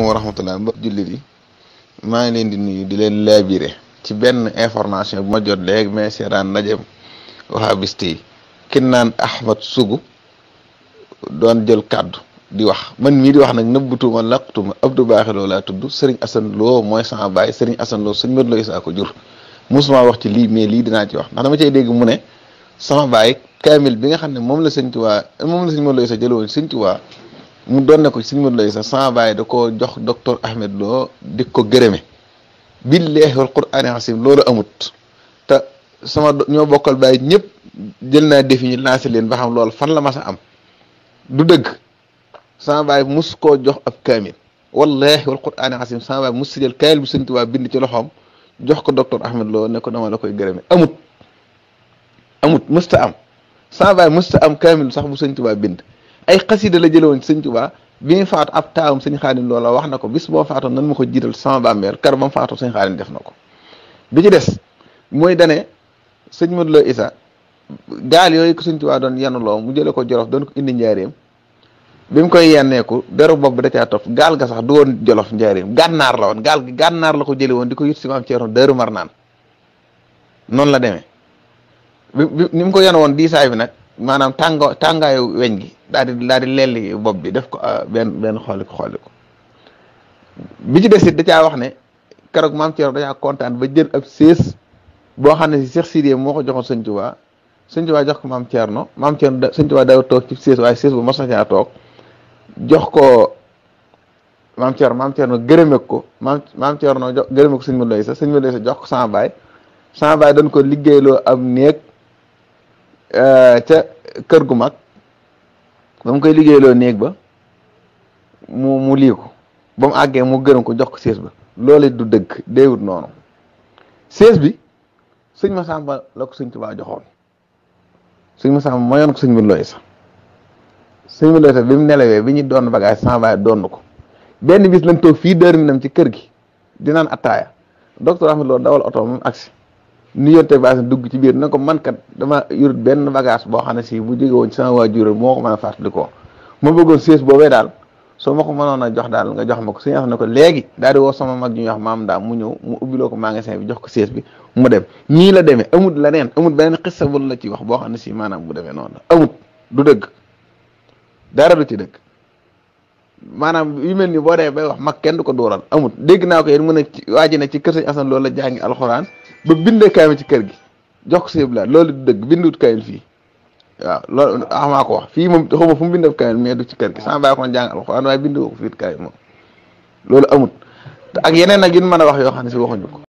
wa rahmatullah mbokk jullit yi maa ngi leen di nuyu di leen laabire ci benn information bu ma jot léegi mais seeraan ndajem wahabiste yi kin naan Ahmad Sougou doon jël kàddu di wax man mii di wax nag nëbbutuma laqtuma Abdou Baaxi Lo laa tudd Serigne Assane Lo mooy sama baay Serigne Assane Lo sëñ Modou Lo Issa ko jur musuma wax ci lii mais lii dinaa ci wax ndax dama cay dégg mu ne sama baay kaamil bi nga xam ne moom la sëñ Tuubaa moom la sëñ Modou Lo Issa jël woon sëñ Tuubaa mu doon ne ko sëñ Modou Lo Issa sama baay da koo jox docteur Ahmed Lo di ko gërëme billaahi wal qur'aani asim loolu amut te sama ñoo bokkal baay ñëpp jël naa défi ñu lancé leen ba xam loolu fan la mas a am du dëgg sama baay mus koo jox ab kaamil wallaahi wal qur'aani asim sama baay mus si jël kaamil bu sëñ Tuubaa bind ci loxoom jox ko docteur Ahmed Lo ne ko dama la koy gërëme amut mësta am sama baay mësta am kaamil sax bu sëñ Tuubaa bind ay xasida la jële woon ci sëñ Tuubaa bi ñu faatu ab taawam sëñ Xaadim loola wax na ko bis boo faatoo nan ma ko jiital sama bàmmeel kar ba mu faatoo sëñ Xaadim def na ko bi ci des mooy dane sëñ Modou Lo Issa gaal yooyu ko sëñ Tuubaa doon yanuloo mu jële ko Jolof doon ko indi njaareem bi mu koy yenneeku deru bopp da caa topp gaal ga sax du woon Jolof njaareem gànnaar la woon gaal gi gànnaar la ko jële woon di ko yut si maam Ceerno Daaru Marnaan noonu la demee bi ni mu ko yen woon diisaay bi nag maanaam tàngaayu weñ gi daal di lelli bopp bi def ko benn xooli ko bi ci des it da caa wax ne keroog maam Thierno da caa kontaan ba jël ab sées boo xam ne si Cheikh Sidiye moo ko joxoon sëñ Tuubaa jox ko maam Thierno sëñ Tuubaa daw toog ci sées waaye sées bu mos na caa toog jox ko maam Thierno gërëme ko maam Thierno gërëme ko sëñ Modou Lo Issa sëñ Modou Lo Issa jox ko sama baay dañ ko liggéeyloo ab néeg ca kër gu mag ba mu koy liggéeyloo néeg ba mu lii ko ba mu àggee mu gërëm ko jox ko sées ba loolu du dëgg déewut noonu sées bi sëñ Massamba la ko sëñ Tuubaa joxoon sëñ Massamba mayoon ko sëñ Modou Lo Issa sëñ Modou Lo Issa bi mu nelawee bi ñu doon bagage sama baay doon ko benn bis lañ toog fii Daaru Minam ci kër gi di naan attaaya docteur Ahmed Lo dawal oto moom agsi nu yonte bagage dugg ci biir na ko man kat dama yurut benn bagage boo xam ne si bu jóge woon ci sama waajur moo ko mën a fàttali ko ma bëggoon sées boobee daal soo ma ko mënoon a jox daal nga jox ma ko suñu wax ne ko léegi daal di woo sama mag ñu wax maam daam mu ñëw mu ubbiloo ko magasin bi jox ko sées bi mu dem ñii la demee amut leneen amut beneen xissa bu la ci wax boo xam ne si maanaam bu demee noonu la amut du dëgg dara du ci dëgg maanaam yu mel ni boo dee bay wax mag kenn du ko dóoral amut dégg naa ko yéen mu ne waa ji ne ci kër Sëñ Asan loolu la jàngi alxuraan ba bindee kaamil ci kër gi jox ko sëñ Bla loolu du dëgg bindut kaamil fii waaw loolu maa ko wax fii moom xawma fu mu bindee kaamil mais du ci kër gi sama baay ko jàng alxuraan waaye bindoo ko fii kaamil moom loolu amut te ak yeneen nag yu mën a wax yoo xam ne si waxuñu ko